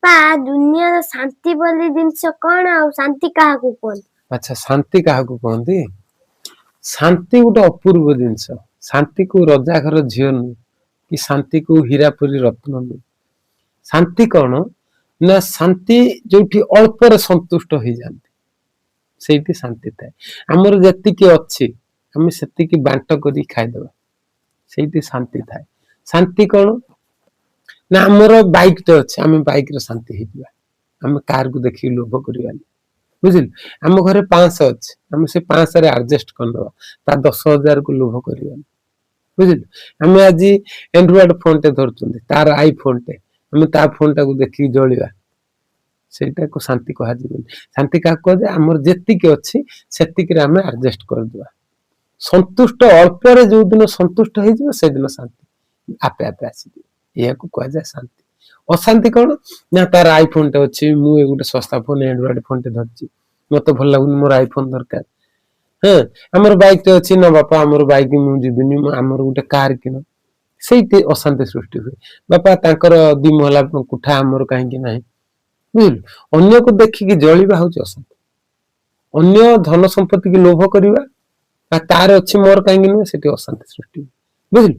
ବାପା, ଦୁନିଆର ଶାନ୍ତି ବୋଲି ଜିନିଷ କଣ ଆଉ ଶାନ୍ତି କାହାକୁ କୁହନ୍ତି? ଆଚ୍ଛା, ଶାନ୍ତି କାହାକୁ କହନ୍ତି? ଶାନ୍ତି ଗୋଟେ ଅପୂର୍ବ ଜିନିଷ। ଶାନ୍ତି କୋଉ ରଜା ଘର ଝିଅ ନୁହେଁ କି ଶାନ୍ତି କୋଉ ହୀରା ପରି ରତ୍ନ ନୁହେଁ। ଶାନ୍ତି କଣ ନା, ଶାନ୍ତି ଯୋଉଠି ଅଳ୍ପରେ ସନ୍ତୁଷ୍ଟ ହେଇଯାନ୍ତି, ସେଇଠି ଶାନ୍ତି ଥାଏ। ଆମର ଯେତିକି ଅଛି, ଆମେ ସେତିକି ବାଣ୍ଟ କରି ଖାଇଦବା, ସେଇଠି ଶାନ୍ତି ଥାଏ। ଶାନ୍ତି କଣ ନା, ଆମର ବାଇକଟେ ଅଛି, ଆମେ ବାଇକରେ ଶାନ୍ତି ହେଇଯିବା, ଆମେ କାରକୁ ଦେଖିକି ଲୋଭ କରିବାନି, ବୁଝିଲୁ? ଆମ ଘରେ 500 ଅଛି, ଆମେ ସେ 500ରେ ଆଡଜଷ୍ଟ କରିଦବା, ତା 10,000କୁ ଲୋଭ କରିବାନି, ବୁଝିଲୁ? ଆମେ ଆଜି ଆଣ୍ଡ୍ରଏଡ ଫୋନଟେ ଧରୁଛନ୍ତି, ତାର ଆଇଫୋନଟେ, ଆମେ ତା ଫୋନଟାକୁ ଦେଖିକି ଜଳିବା, ସେଇଟାକୁ ଶାନ୍ତି କୁହାଯିବନି। ଶାନ୍ତି କାହାକୁ କୁହାଯାଏ? ଆମର ଯେତିକି ଅଛି, ସେତିକିରେ ଆମେ ଆଡଜଷ୍ଟ କରିଦେବା, ସନ୍ତୁଷ୍ଟ। ଅଳ୍ପରେ ଯୋଉଦିନ ସନ୍ତୁଷ୍ଟ ହେଇଯିବ, ସେଦିନ ଶାନ୍ତି ଆପେ ଆପେ ଆସିଯିବ। ଏହାକୁ କୁହାଯାଏ ଶାନ୍ତି। ଅଶାନ୍ତି କଣ ନା, ତାର ଆଇଫୋନଟେ ଅଛି, ମୁଁ ଏ ଗୋଟେ ଶସ୍ତା ଫୋନ, ଆଣ୍ଡ୍ରଏଡ ଫୋନଟେ ଧରିଛି, ମତେ ଭଲ ଲାଗୁନି, ମୋର ଆଇଫୋନ ଦରକାର। ହଁ, ଆମର ବାଇକଟେ ଅଛି ନା, ବାପା, ଆମର ବାଇକ ମୁଁ ଯିବିନି, ଆମର ଗୋଟେ କାର କିଣ, ସେଇଠି ଅଶାନ୍ତି ସୃଷ୍ଟି ହୁଏ। ବାପା, ତାଙ୍କର ଦି ମହଲା କୋଠା, ଆମର କାହିଁକି ନାହିଁ? ବୁଝିଲୁ? ଅନ୍ୟକୁ ଦେଖିକି ଜଳିବା ହଉଛି ଅଶାନ୍ତି। ଅନ୍ୟ ଧନ ସମ୍ପତ୍ତିକି ଲୋଭ କରିବା ବା ତାର ଅଛି, ମୋର କାହିଁକି ନୁହେଁ, ସେଠି ଅଶାନ୍ତି ସୃଷ୍ଟି ହୁଏ, ବୁଝିଲୁ?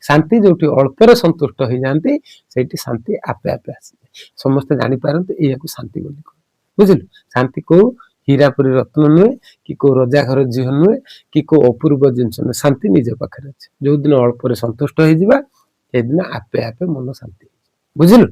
ଶାନ୍ତି ଯୋଉଠି ଅଳ୍ପରେ ସନ୍ତୁଷ୍ଟ ହେଇଯାଆନ୍ତି, ସେଇଠି ଶାନ୍ତି ଆପେ ଆପେ ଆସିଯାଏ, ସମସ୍ତେ ଜାଣିପାରନ୍ତି। ଏଇଆକୁ ଶାନ୍ତି ବୋଲି କହନ୍ତି, ବୁଝିଲୁ? ଶାନ୍ତି କୋଉ ହୀରା ପରି ରତ୍ନ ନୁହେଁ କି କୋଉ ରଜା ଘର ଝିଅ ନୁହେଁ କି କୋଉ ଅପୂର୍ବ ଜିନିଷ ନୁହେଁ। ଶାନ୍ତି ନିଜ ପାଖରେ ଅଛି। ଯୋଉଦିନ ଅଳ୍ପରେ ସନ୍ତୁଷ୍ଟ ହେଇଯିବା, ସେଇଦିନ ଆପେ ଆପେ ମନ ଶାନ୍ତି ହେଇଯିବ, ବୁଝିଲୁ?